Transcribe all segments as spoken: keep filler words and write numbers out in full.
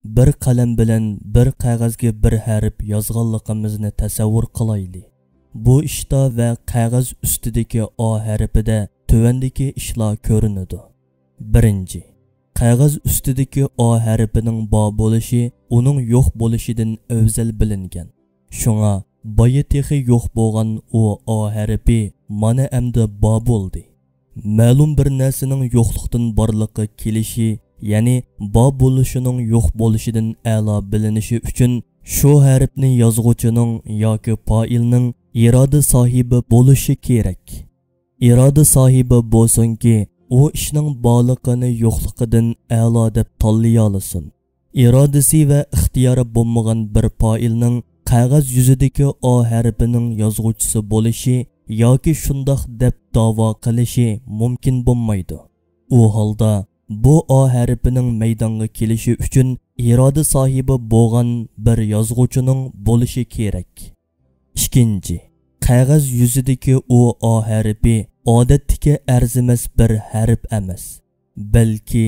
بىر قەلەم بىلەن بىر قەغەزگە بىر ھەرپ يازغانلىقىمىزنى تەسەۋۋۇر قىلايلى. بۇ ئىشتا ۋە قەغەز ئۈستىدىكى ئا ھەرپىدە تۆۋەندىكى ئىشلار كۆرۈنىدۇ. بىرىنچى، قەغەز ئۈستىدىكى ئا ھەرپىنىڭ بار بولۇشى ئۇنىڭ يوق بولۇشىدىن ئەۋزەل بىلىنگەن. شۇڭا بايا تېخى يوق بولغان ئۇ ئا ھەرپى مانا ئەمدى بار بولدى. مەلۇم بىر نەرسىنىڭ يوقلۇقتىن بارلىققا كېلىشى، يەنى بار بولۇشىنىڭ يوق بولۇشىدىن ئەلا بىلىنىشى ئۈچۈن شۇ ھەرپنى يازغۇچىنىڭ ياكى پائىلنىڭ ئىرادە ساھىبى بولۇشى كېرەك. ئىرادە ساھىبى بولسۇنكى، ئۇ ئىشنىڭ بارلىقىنى يوقلۇقىدىن ئەلا دەپ تاللىيالىسۇن. ئىرادىسى ۋە ئىختىيارى بولمىغان بىر پائىلنىڭ قەغەز يۈزىدىكى ئا ھەرپىنىڭ يازغۇچىسى بولۇشى ياكى شۇنداق دەپ داۋا قىلىشى مۇمكىن بولمايدۇ. ئۇ ھالدا بۇ ئا ھەرپىنىڭ مەيدانغا كېلىشى ئۈچۈن ئىرادە ساھىبى بولغان بىر يازغۇچىنىڭ بولۇشى كېرەك. ئىككىنچى، قەغەز يۈزىدىكى ئۇ ئا ھەرپى ئادەتتىكى ئەرزىمەس بىر ھەرپ ئەمەس، بەلكى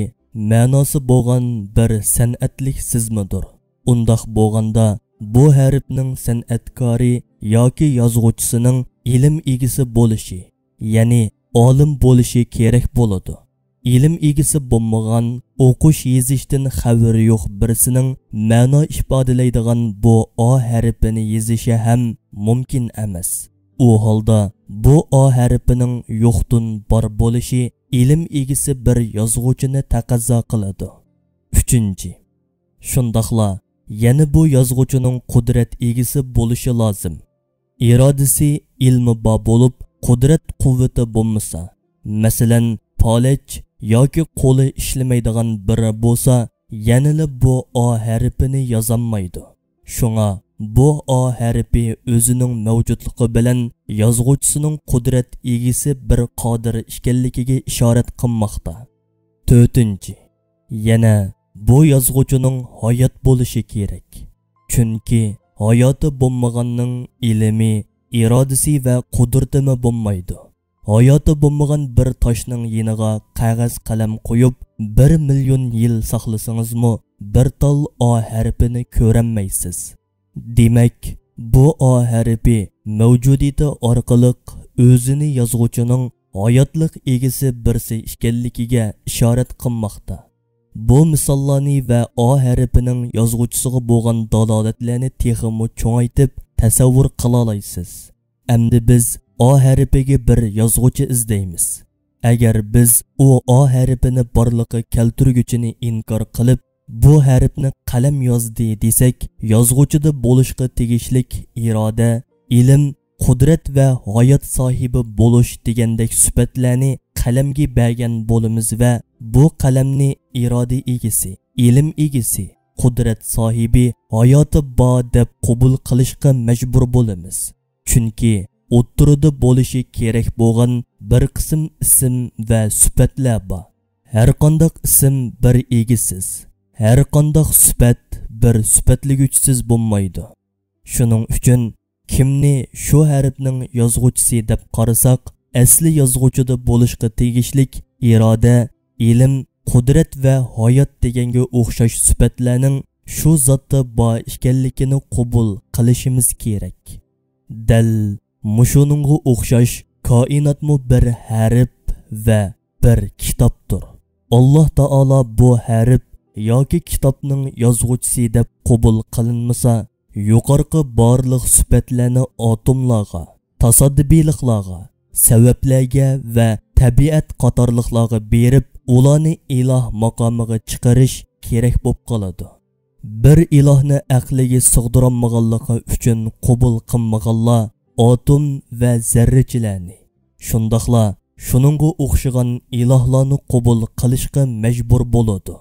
مەناسى بولغان بىر سەنئەتلىك سىزمىدۇر. ئۇنداق بولغاندا، بۇ ھەرپنىڭ سەنئەتكارى ياكى يازغۇچىسىنىڭ ئىلىم ئىگىسى بولۇشى، يەنى ئالىم بولۇشى كېرەك بولىدۇ. ئىلىم ئىگىسى بولمىغان، ئوقۇش يېزىشتىن خەۋىرى يوق بىرسىنىڭ مەنا ئىپادىلەيدىغان بۇ ئا ھەرپىنى يېزىشى ھەم مۇمكىن ئەمەس. ئۇ ھالدا بۇ ئا ھەرپىنىڭ يوقتىن بار بولۇشى ئىلىم ئىگىسى بىر يازغۇچىنى تەقەززا قىلىدۇ. ئۈچىنچى، شۇنداقلا يەنە بۇ يازغۇچىنىڭ قۇدرەت ئىگىسى بولۇشى لازىم. ئىرادىسى، ئىلمى بار بولۇپ، قۇدرەت قۇۋۋىتى بولمىسا، مەسىلەن، پالەچ ياكى قولى ئىشلىمەيدىغان بىرى بولسا، يەنىلا بۇ ئا ھەرپىنى يازالمايدۇ. شۇڭا بۇ ئا ھەرپى ئۆزىنىڭ مەۋجۇتلۇقى بىلەن يازغۇچىسىنىڭ قۇدرەت ئىگىسى بىر قادىر ئىكەنلىكىگە ئىشارەت قىلماقتا. تۆتىنچى، يەنە بۇ يازغۇچىنىڭ ھايات بولۇشى كېرەك. چۈنكى ھاياتى بولمىغاننىڭ ئىلمى، ئىرادىسى ۋە قۇدرىتىمۇ بولمايدۇ. ھاياتى بولمىغان بىر تاشنىڭ يېنىغا قەغەز قەلەم قويۇپ، بىر مىليون يىل ساقلىسىڭىزمۇ، بىر تال ئا ھەرپىنى كۆرەلمەيسىز. دېمەك، بۇ ئا ھەرپى مەۋجۇدىيىتى ئارقىلىق ئۆزىنى يازغۇچىنىڭ ھاياتلىق ئىگىسى بىرسى ئىكەنلىكىگە ئىشارەت قىلماقتا. بۇ مىساللارنى ۋە ئا ھەرپىنىڭ يازغۇچىسىغا بولغان دالالەتلەرنى تېخىمۇ چوڭايتىپ تەسەۋۋۇر قىلالايسىز. ئەمدى بىز ئا ھەرپىگە بىر يازغۇچى ئىزدەيمىز. ئەگەر بىز ئۇ ئا ھەرپىنى بارلىققا كەلتۈرگۈچىنى ئىنكار قىلىپ، بۇ ھەرپنى قەلەم يازدى دېسەك، يازغۇچىدا بولۇشقا تېگىشلىك ئىرادە، ئىلىم، قۇدرەت ۋە ھايات ساھىبى بولۇش دېگەندەك سۈپەتلەرنى قەلەمگە بەرگەن بولىمىز ۋە بۇ قەلەمنى ئىرادە ئىگىسى، ئىلىم ئىگىسى، قۇدرەت ساھىبى، ھاياتى بار دەپ قوبۇل قىلىشقا مەجبۇر بولىمىز. چۈنكى ئوتتۇرىدا بولۇشى كېرەك بولغان بىر قىسىم ئىسىم ۋە سۈپەتلەر بار. ھەرقانداق ئىسىم بىر ئىگىسىز، ھەرقانداق سۈپەت بىر سۈپەتلىگۈچىسىز بولمايدۇ. شۇنىڭ ئۈچۈن كىمنى شۇ ھەرپنىڭ يازغۇچىسى دەپ قارىساق، ئەسلى يازغۇچىدا بولۇشقا تېگىشلىك ئىرادە، ئىلىم، قۇدرەت ۋە ھايات دېگەنگە ئوخشاش سۈپەتلەرنىڭ شۇ زاتتا بار ئىكەنلىكىنى قوبۇل قىلىشىمىز كېرەك. دەل مۇشۇنىڭغا ئوخشاش كائىناتمۇ بىر ھەرپ ۋە بىر كىتابتۇر. ئاللاھ تائالا بۇ ھەرپ ياكى كىتابنىڭ يازغۇچىسى دەپ قوبۇل قىلىنمىسا، يۇقىرىقى بارلىق سۈپەتلەرنى ئاتوملارغا، تاسادىپىيلىقلارغا، سەۋەبلەرگە ۋە تەبىئەت قاتارلىقلارغا بېرىپ، ئۇلارنى ئىلاھ ماقامىغا چىقىرىش كېرەك بولۇپ قالىدۇ. بىر ئىلاھنى ئەقلىگە سىغدۇرالمىغانلىقى ئۈچۈن قوبۇل قىلمىغانلار ئاتوم ۋە زەررىچىلەرنى، شۇنداقلا شۇنىڭغا ئوخشىغان ئىلاھلارنى قوبۇل قىلىشقا مەجبۇر بولىدۇ.